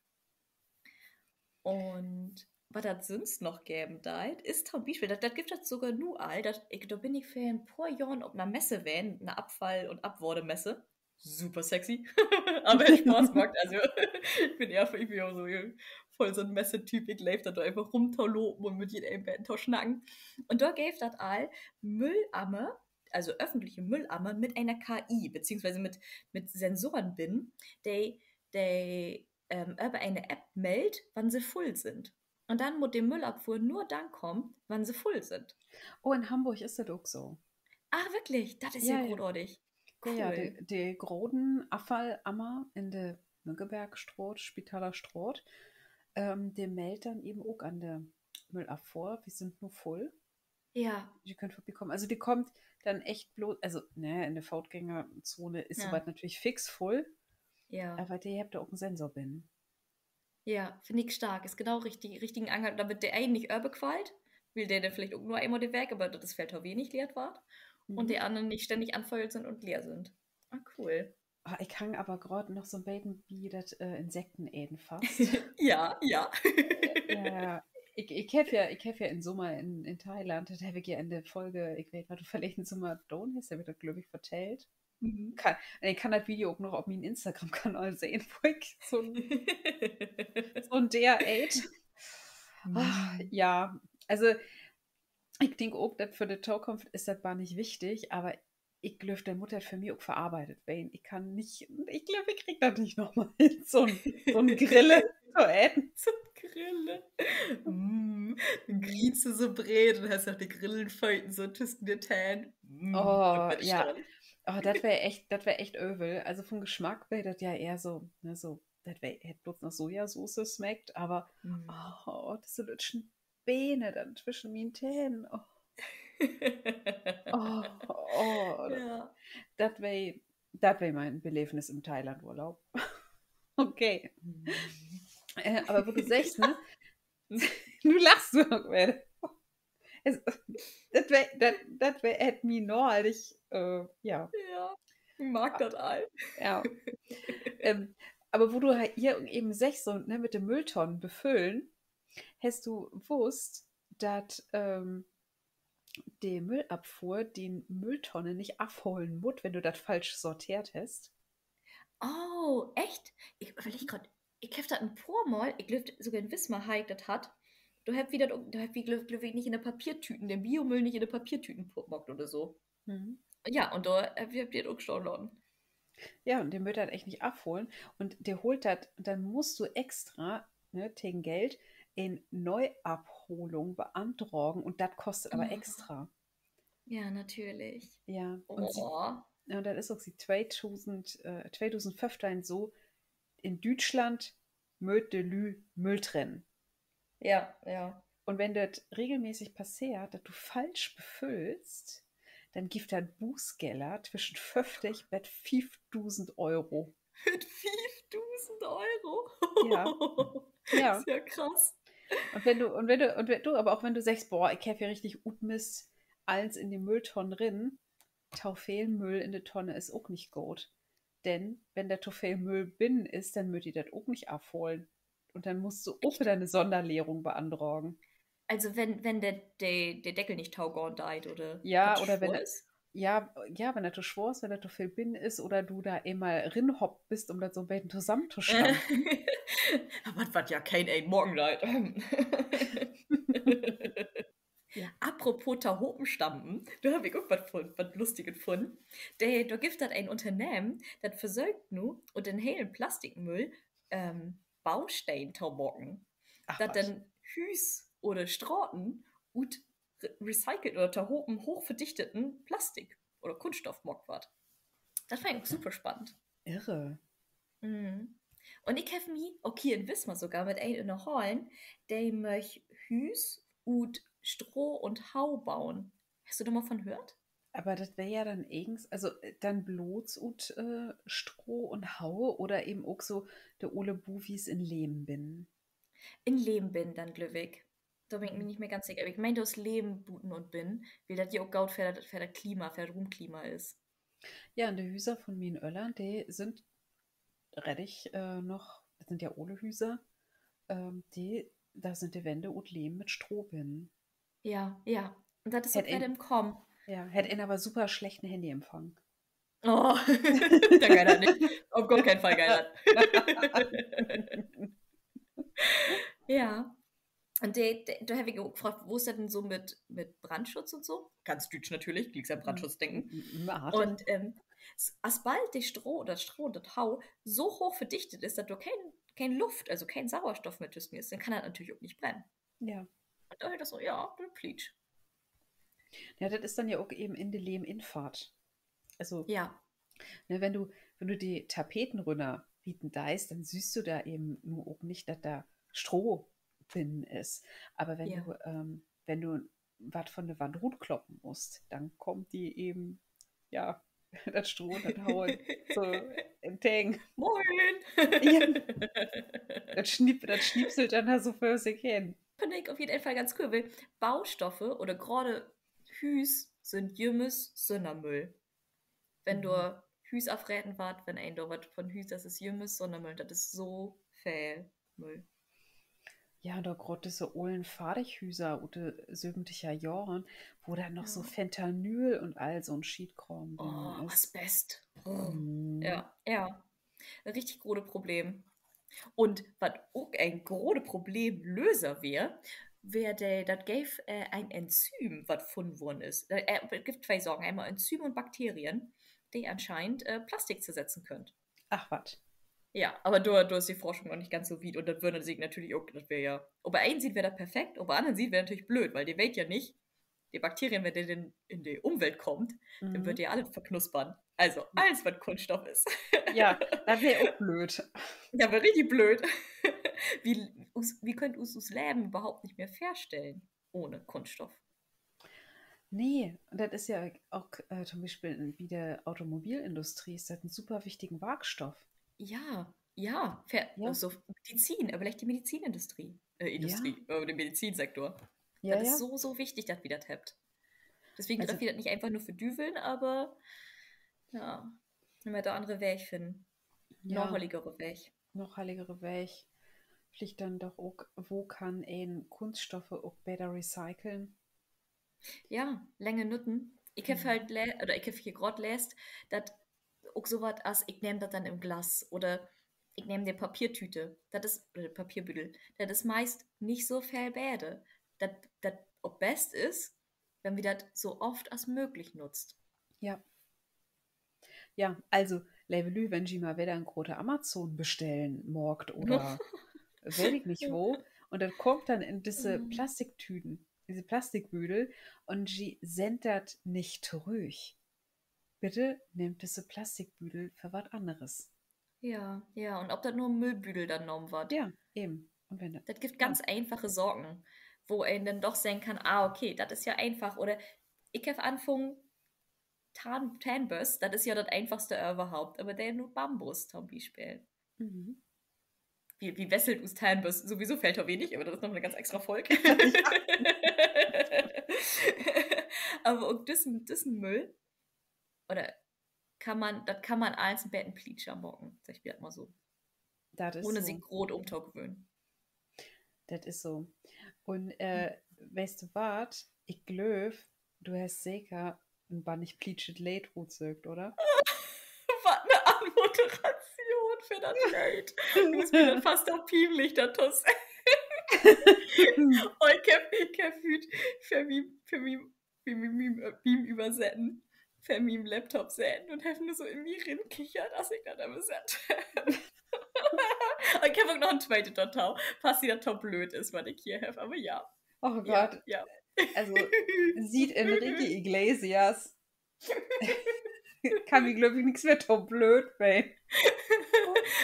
Un wat dat sünst noch geven deit, is to'n Bispeel, dat, dat gifft dat sogor nu al, dat ik, dor bün ik vör en poor Johren op 'ne Messe ween, 'ne Abfall- un Abwatermesse. Super sexy. Aver hett Spaaß maakt, also, ik bün ehr, ik bün ja so vull so'n Messetyp, ik leev dat, dor eenfach rumtolopen un mit jedeen beten to snacken. Un dor geev dat al Müllammer, also öffentliche Müllammer mit ene K I, beziehungsweise mit, mit Sensoren binnen, de, de över ene App mellt, wann se vull sünd. Un denn mutt de Müllabfuhr nur denn kamen, wann se vull sünd. Oh, in Hamborg is dat ok so. Ach, wirklich? Dat is ja grootartig. Ja, de, de groten Affallammer in de Mönckebergstraat, Spitalerstraat, de mellt denn even ok an de Müllabfuhr: Wi sünd nu vull. Ja. Ji köönt vörbikamen. Also de kaamt denn echt blots, also, ne, in de Footgängerzone is so wat natürlich fix vull. Ja. Aver de hebbt dor ok en Sensor binnen. Ja, finn ik stark. Is genau richtig, richtigen Angang, dormit de een nich överquallt, wiel de denn villicht ok nur eenmal de Week, aver dat is veel to wenig, leert warrt. Un de annern nich stännig anfüllt sünd un leer sünd. Ah, cool. Ah, ik hang aver graad noch so'n beten bi dat Insekteneten fast. Ja, ja. Ik, ik heff ja, ik heff ja in Sommer in, in Thailand, dat heff ik ja in de Folge, ik weet, wat du verleden Sommer daan hest, heff ik dat, glööv ik, vertellt. Kann, ik kann dat Video ok noch op mien Instagram-Kanal sehn, wo ik so'n, so'n Deer eet. Ah, ja, also, ik denk ok, dat för de Tokunft is dat bannig wichtig, aver ik glööv, denn mutt dat för mi ok verarbeitet ween. Ik kann nich, ik glööv, ik krieg dat nich nochmal hin, so'n, so'n Grille to eten. So'n Grille. Denn grienst du so breet un hest noch de Grillenfööt so tüschen de Tähn. Oh, ja. Oh, dat weer echt, dat weer echt övel. Also vun Geschmack weer dat ja ehr so, ne, so, dat weer, hett blots na Sojasoße smeckt, aver, oh, düsse lüttschen Bene denn twischen mien Tähn. Oh. Oh, oh. Dat weer, dat weer mien Beleevnis in'n Thailandurlaub. Okay. Aver wo du seggst, ne? Nu lachst du ok wedder. Dat weer, dat, dat weer, hett mi nahaltig, ja. Ja, ik mark dat al. Ja. Aver wo du hier even seggst, so, ne, mit de Mülltonnen befüllen, hest du wusst, dat de Müllabfuhr de Mülltonne nich afhalen mutt, wenn du dat falsch sorteert hest? Oh, echt? Ik överlegg graad, ik heff dat en poor Mal, ik glööv, sogor in Wismar harr ik dat hatt. Dor hebbt wi dat ok, dor hebbt wi, glööv, glööv ik, nich in de Papiertüten, den Biomüll nich in de Papiertüten maakt oder so. Ja, un dor hebbt wi dat ok stahn laten. Ja, un de mööt dat echt nich afholen. Un de hoolt dat, denn musst du extra, ne, tegen Geld en Neuabholung beantragen un dat kostet aver extra. Ja, natürlich. Ja, un dat is ok siet tweedusend, äh, tweedusendföffteihn so, in Düütschland mööt de Lüüd Müll trennen. Ja, ja. Un wenn dat regelmäßig passeert, dat du falsch befüllst, denn gifft dat Bußgeller twischen föfftig bet fiefdusend Euro. Mit fiefdusend Euro? Ja. Ja. Is ja krass. Un wenn du, un wenn du, un wenn du, aver ok wenn du seggst, boah, ik heff hier richtig utmisst, allens in de Mülltonn rin, to veel Müll in de Tonne is ok nich goot. Denn wenn dor to veel Müll binnen is, denn mööt de dat ok nich afholen. Un denn musst du ok wedder 'ne Sonderlehrung beantragen. Also wenn, wenn de, de, de Deckel nich togahn deit oder ja, dat oder wenn dat, ja, ja, wenn dat to swoor is, wenn dat to veel binnen is oder du dor eenmal rinhoppt büst, üm dat so 'n beten tosamentostampeln. Wat, wat ja keen een maken deit. Apropos tohopen stampen, dor heff ik ok wat, wat Lustiget funnen. De, dor gifft dat en Ünnernehmen, dat versöcht nu, ut den helen Plastikmüll, ähm, Bausteen to maken. Dat denn Hüüs oder Straten ut re-, recycelt oder tohopen hoochverdichteten Plastik oder Kunststoff maakt warrt. Dat finn ik super spannend. Irre. Un ik heff mi ok hier in Wismar sogor mit een ünnerhollen, de möcht Hüüs ut Stroh un Hau bauen. Hest du dor mal von höört? Aver dat weer ja denn egens, also, äh, denn blots ut, äh, Stroh un Hau oder even ok so de ole Buwies in Lehm binnen? In Lehm binnen denn, glööv ik. Dor bün ik mi nich mehr ganz seker. Aver ik meen, dor is Lehm buten un binnen, wiel dat ja ok goot för dat, för dat Klima, för dat Ruumklima is. Ja, un de Hüser von mien Öllern, de sünd, redd ik, äh, noch, dat sünd ja ole Hüser, ähm, de, dor sünd de Wänne ut Lehm mit Stroh binnen. Ja, ja. Un dat is ok wedder im Kamen. Ja, hett een aver super slechten Handyempfang. Oh, denn geiht dat nich. Op gor keen Fall geiht dat. Ja. Un de, de, dor heff ik ok fraagt, wo is dat denn so mit, mit Brandschutz un so? Ganz düütsch natürlich, glieks an Brandschutz denken. Un, ähm, s-, asbald de Stroh, dat Stroh, dat Hau so hooch verdichtet is, dat dor keen, keen Luft, also keen Sauerstoff mehr twüschen is, denn kann dat natürlich ok nich brennen. Ja. Un dor heff ik so, ja, dat pliet. Ja, dat is denn ja ok even in de Lehminfahrt. Also, ja, ne, wenn du, wenn du de Tapeten rünnerbieten deist, denn sühst du dor even nu ok nich, dat dor Stroh binnen is. Aver wenn du, ähm, wenn du wat von de Wand rutkloppen musst, denn kummt di even, ja, dat Stroh, dat Hau so entgegen. Moin! Ja. Dat schniep-, dat sniepselt denn dor so vör sik hen. Finn ik op jeden Fall ganz cool, wiel Baustoffe oder graad Hüüs sünd jümmers Sünnermüll. Wenn dor Hüüs afreten warrt, wenn een dor wat von Hüüs, dat is jümmers Sünnermüll, dat is so veel Müll. Ja, dor graad düsse olen Fardighüser ut de söventiger Johren, wo denn noch so Fentanyl un all so'n Schietkraam drin is. Asbest. Ja, ja. Richtig grote Problem. Un wat ok en grote Problemlöser weer, weer de, dat geev, äh, en Enzym, wat funnen worrn is. Äh, äh, gifft twee Saken, eenmal Enzym un Bakterien, de anscheinend, äh, Plastik zersetzen köönt. Ach wat. Ja, aver dor, dor is de Forschung noch nich ganz so wiet un dat wünnert sik natürlich ok, dat weer ja, op de een Siet weer dat perfekt, op de anner Siet weer natürlich blööd, wiel de weet ja nich, de Bakterien, wenn de denn in de Umwelt kaamt, denn wöörn de ja alle verknuspert. Also, allens, wat Kunststoff is. Ja, dat weer ok blööd. Dat weer richtig blööd. Wi, us, wi köönt us, us Leven överhaupt nich mehr vörstellen ahn Kunststoff. Nee, dat is ja ok, äh, to'n Bispeel in, bi de Automobilindustrie is dat en super wichtigen Warkstoff. Ja, ja, för, so Medizin, överlegg de Medizinindustrie, äh, Industrie, äh, de Medizinsektor. Dat is so, so wichtig, dat wi dat hebbt. Deswegen dröfft wi dat nich eenfach nur verdüveln, aver, ja, wi mööt dor annere Weeg finnen. Nachhaltigere Weeg. Nachhaltigere Weeg. Villicht denn doch ok, wo kann een Kunststoffe ok beter recyceln? Ja, länger nutten. Ik heff halt le-, oder ik heff hier graad leest, dat ok so wat as, ik nehm dat denn in Glas oder ik nehm de Papiertüte, dat is, oder de Papierbüdel, dat is meist nich so veel beter. Dat, dat op best is, wenn wi dat so oft as mööglich nutzt. Ja. Ja, also, leve Lüüd, wenn ji mal wedder en grote Amazon-Bestellen maakt oder weet ik nich wo, un dat kummt denn in disse Plastiktüten, disse Plastikbüdel, un ji sendt dat nich torüch, bitte nehmt disse Plastikbüdel för wat anneres. Ja, ja, un of dat nu Müllbüdel denn nahmen warrt. Ja, even. Un wenn dat, dat gifft ganz eenfache Saken, wo een denn doch seggen kann, ah, okay, dat is ja eenfach. Oder ik heff anfungen, Tahn-, Tähnböst, dat is ja dat Eenfachste överhaupt, aver de nu Bambus to'n Bispeel. Wi, wi wesselt us Tähnböst sowieso veel to wenig, aver dat is noch 'ne ganz extra Folg. Aver ok düssen, düssen Müll, oder kann man, dat kann man allens en beten plietscher maken, segg ik dat mal so. Ohne sik groot ümtogewöhnen. Dat is so. Un, äh, weetst du wat? Ik glööv, du hest seker en bannig plietschet Leed rutsöcht, oder? Wat 'ne Anmoderation för dat Leed. Du büst mi dat fast noch pienlich, dat to seggen. Oh, ik heff, ik heff hüüt för mi, för mi, bi mi, mi, bi'm Översetten vör mien Laptop seten un heff nur so in mi rinkichert, as ik dat översett heff. Ik heff ok noch en tweete dorto, falls di dat to blööd is, wat ik hier heff, aver ja. Oh Gott. Also, siet Enrique Iglesias kann mi, glööv ik, nix mehr to blööd ween.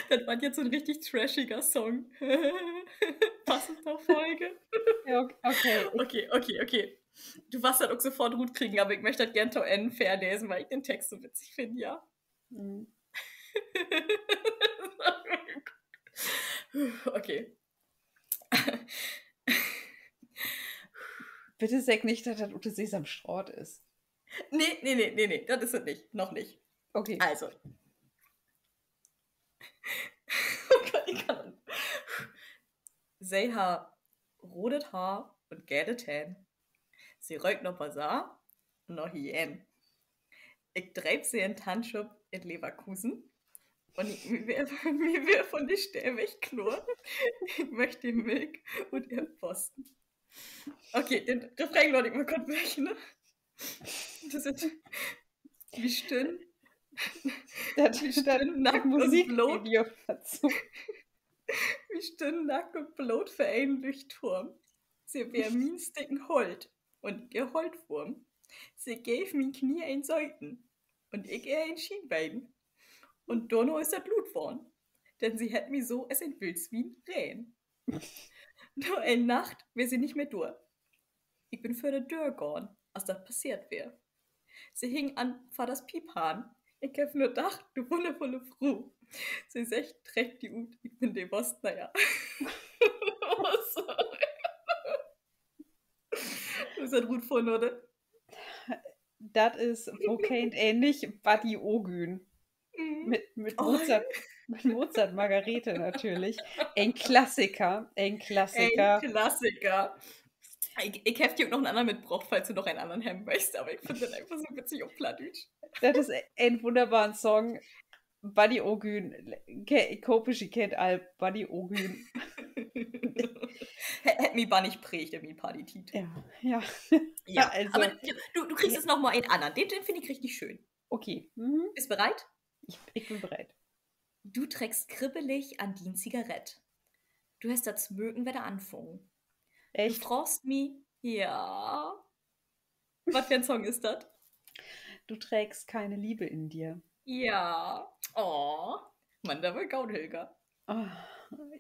Dat warrt jetzt so'n richtig trashiger Song. Passend to Folge. Okay, okay, okay. Du warrst dat ok sofort rutkriegen, aver ik möcht dat geern to Enn vörlesen, wiel ik den Text so witzig finn, ja. Okay. Bitte segg nich, dat dat ut de Sesamstraat is. Nee, nee, nee, nee, nee, dat is dat nich. Noch nich. Also. Se harr rodet Haar un gele Tähn. Se röök na Basar un na Hyän. Ik dreep se in Tandschupp in Leverkusen. Un ik, mi weer, mi weer von de Steed weg kloor, ik möch de Melk ut ehr Posten. Okay, den Refrain laat ik mal kort weg, ne? Dat is, wi stünnen, wi stünnen naakt un bloot, wi stünnen naakt un bloot vör en Lüchttoorn. Se weer mien Sticken Holt un ik ehr Holtwurm. Se geev mien Knee en Söten un ik ehr en Schienbein. Un dorna is dat luut worrn, denn se hett mi so as en Wildswien reten. Na en Nacht weer se nich mehr dor. Ik bün vör de Döör gahn, as dat passeert weer. Se hing an Vaders Piep an. Ik heff nur dacht, du wunnervulle Fru. Se seggt: Treck di ut, ik bün de Wust, na ja. Is dat goot funnen, oder? Dat is, wo kennt een nich Buddy Ogün? Mit, mit Mozart, mit Mozart Margarete natürlich. En Klassiker, en Klassiker. Ik, ik heff di ok noch en annern mitbrocht, falls du noch en annern hebben möchst, aver ik finn dat eenfach so witzig op Plattdüütsch. Dat is en wunnerbaren Song. Buddy Ogün, ik hoop, ji kennt all Buddy Ogün. Hett mi bannig präägt in mien Partytiet. Ja, ja. Aver du, du kriggst nu noch mal en annern. Den, den finn ik richtig schöön. Okay. Büst bereit? Ik, ik bün bereit. Du treckst kribbelig an dien Zigarett. Du hest dat Smöken wedder anfungen. Du fraagst mi, ja. Wat för en Song is dat? Du trägst keine Liebe in dir. Ja. Oh. Mann, dat weer goot, Hilka.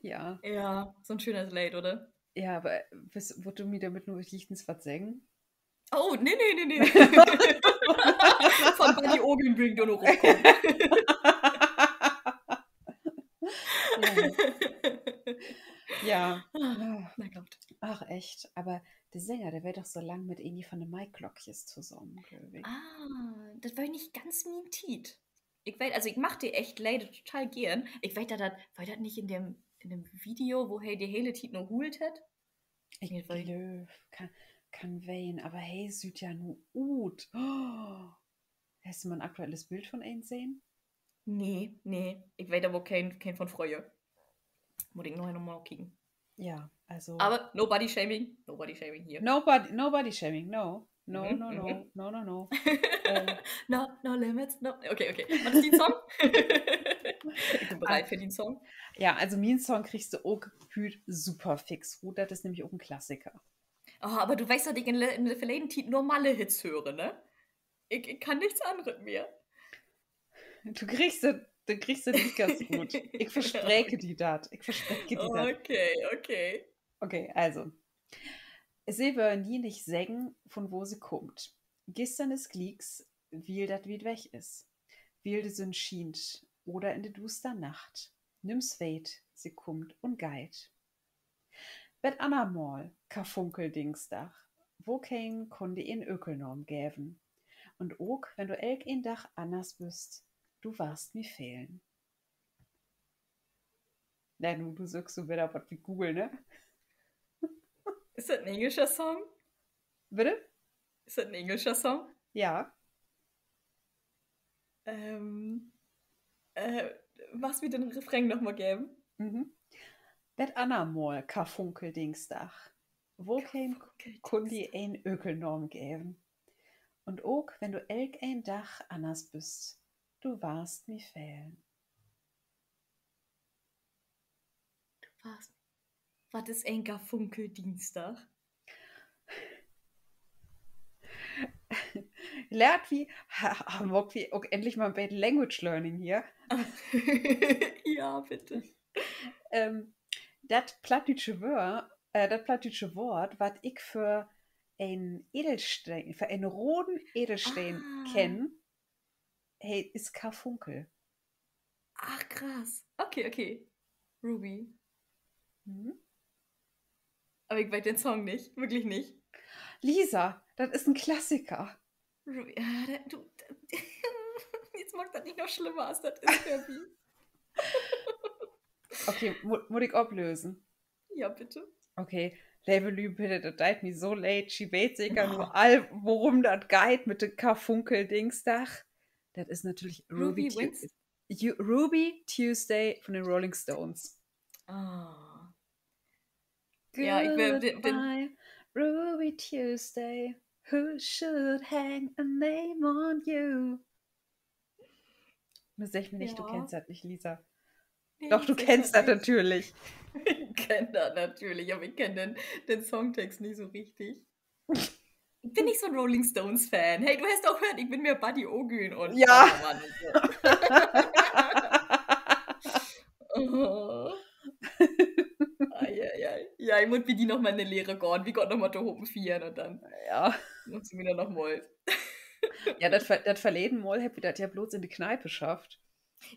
Ja, so'n schönet Leed, oder? Ja, aver wullt du mi dormit nu jichtens wat seggen? Oh, nee, nee, nee, nee. Von Buddy Ogün bün ik dor noch rutkamen. Ja. Ach, echt. Aver de Sänger, de weer doch so lang mit Eni von de Maiklöckchen tosamen, glööv ik. Ah, dat weer nich ganz mien Tiet. Ik weet, also ik mag de echt Leder total geern. Ik weet, dat, dat, weer dat nich in den, in den Video, wo he de hele Tiet nur huult hett? Ik glööv, kann, kann ween, aver he süht ja nu ut. Oh. Hest du mal en aktuelles Bild von em sehn? Nee, nee. Ik weet aver ok keen, keen von fröher. Mutt ik noch, noch mal kieken. Ja, also. Aver no body shaming, no body shaming hier. Nobody, nobody shaming, no. No, no, no, no, no, no. No, no limits, no. Okay, okay. Wat is dien Song? Ik bün bereit för dien Song. Ja, also mien Song kriggst du ok hüüt super fix rut. Dat is nämlich ok en Klassiker. Oh, aver du weetst, dat ik in, in de verleden Tiet nur Malle-Hits höör, ne? Ik, ik kann nix anners mehr. Du kriggst dat, du kriggst dat liekers rut. Ik verspreek di dat. Ik verspreek di dat. Okay, okay. Okay, also. Se wörrn nie nich seggen, vun wo se kummt. Güstern is glieks, wiel dat wiet weg is. Wiel de Sünn schient oder in de duuster Nacht. Nüms weet, se kummt un geiht. Bet annermal, Karfunkeldingsdag, wokeen kunn di en Ökelnaam geven? Un ok wenn du elkeen Dag anners büst, du warrst mi fehlen. Na, nu, du söchst du wedder wat bi Google, ne? Is dat en engelscher Song? Bitte? Is dat en engelscher Song? Ja. Magst mi den Refrain noch mal geven? Bet annermal, Karfunkeldingsdag, wokeen kunn di en Ökelnaam geven? Un ok wenn du elkeen Dag anners büst, du warrst mi fehlen. Du warrst, wat is en Karfunkeldingsdag? Lehrt wi, ha, ha, maakt wi ok endlich mal en beten Language Learning hier. Ja, bitte. Dat plattdüütsche Wöör-, äh, dat plattdüütsche Woort, wat ik för en Edelsteen, för en roden Edelsteen kenn, he, is Karfunkel. Ach, krass. Okay, okay. Ruby. Aver ik weet den Song nich. Wirklich nich. Lisa, dat is en Klassiker. Ru-, ja, dat, du, dat, nu maak dat nich noch slimmer, as dat is, Herbie. Okay, mu-, mutt ik oplösen? Ja, bitte. Okay, leve Lüüd, bitte, dat deit mi so leed. Ji weet seker nu all, worüm dat geiht mit de Karfunkeldingsdag. Dat is natürlich Ruby, Ruby Tuesday von de Rolling Stones. Ja, ik bün, bün Ruby Tuesday, who should hang a name on you? Nu segg mi nich, du kennst dat nich, Lisa. Doch, du kennst dat natürlich. Ik kenn dat natürlich, aver ik kenn den, den Songtext nich so richtig. Ik bün nich so 'n Rolling Stones-Fan. Hey, du hest doch höört, ik bün mehr Buddy Ogün un Ballermann un so. Ja, ik mutt bi di noch mal in de Lehre gahn. Wi gaht noch mal tohopen fiern un denn maakt wi dat noch mal. Ja, dat ver-, dat verleden Mal hebbt wi dat ja blots in de Kneipe schafft.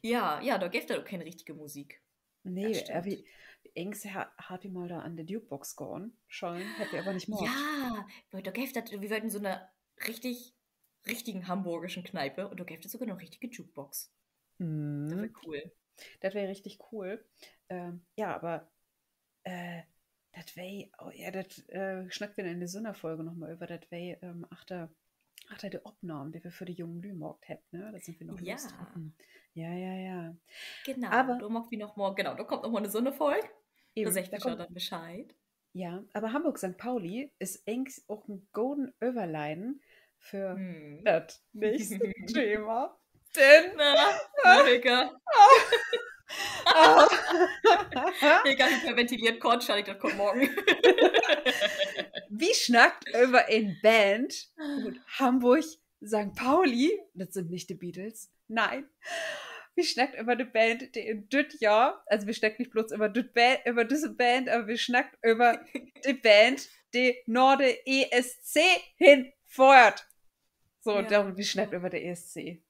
Ja, ja, dor geev dat ok keen richtige Musik. Nee, egens ha-, harrn wi mal dor an de Jukebox gahn schullen, hebbt wi aver nich maakt. Ja, dor geev dat, wi wullen so 'ne richtig, richtigen hamborgischen Kneipe un dor geev dat sogor 'ne richtige Jukebox. Dat weer cool. Dat weer richtig cool. Ja, aver dat wi, oh ja, dat snackt wi denn in de Sünnerfolge noch mal över, dat wi achter, achter de Opnahmen, de wi för de jungen Lüüd maakt hebbt, ne? Dor sünd wi noch loostrocken. Ja, ja, ja. Genau, dor maakt wi noch mal, genau, dor kummt noch mal 'ne Sünnerfolg. Dor seggt wi jo denn Bescheid. Ja, aver Hamborg Sankt Pauli is egens ok en goden Överleiden för dat nächste Thema. Denn, Hilka, Hilka hyperventileert, kort, schall ik dat kort maken. Wi snackt över en Band ut Hamborg, Sankt Pauli, dat sünd nich de Beatles, nee. Wi snackt över de Band, de in düt Johr, also wi snackt nich blots över düt Ba-, över düsse Band, aver wi snackt över de Band, de na de E S C hen föhrt. So, dorüm, wi snackt över de E S C.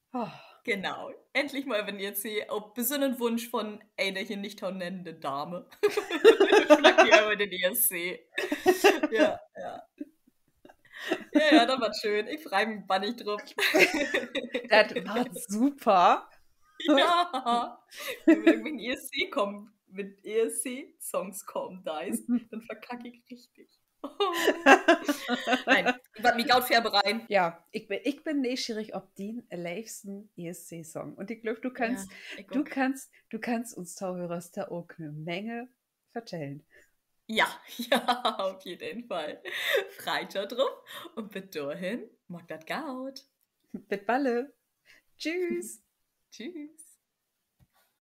Genau. Endlich mal över den E S C, op besünneren Wunsch von ene hier nich to nennende Dame. Snackt wi över den E S C. Ja, ja. Ja, ja, dat warrt schöön. Ik frei mi bannig drup. Dat warrt super. Ja. Wenn du mit E S C kamen, mit E S C-Songs kamen deist, denn verkack ik richtig. Nee, ik Kann mi goot vörbereiden. Ja, ik bün, ik bün neeschierig op dien leevsten E S C-Song. Un ik glööv, du kannst, du kannst, du kannst uns Tohörers dor ok 'ne Menge vertellen. Ja, ja, op jeden Fall. Freit jo drup un bit dorhen, maakt dat goot. Bit balle. Tschüss. Tschüss.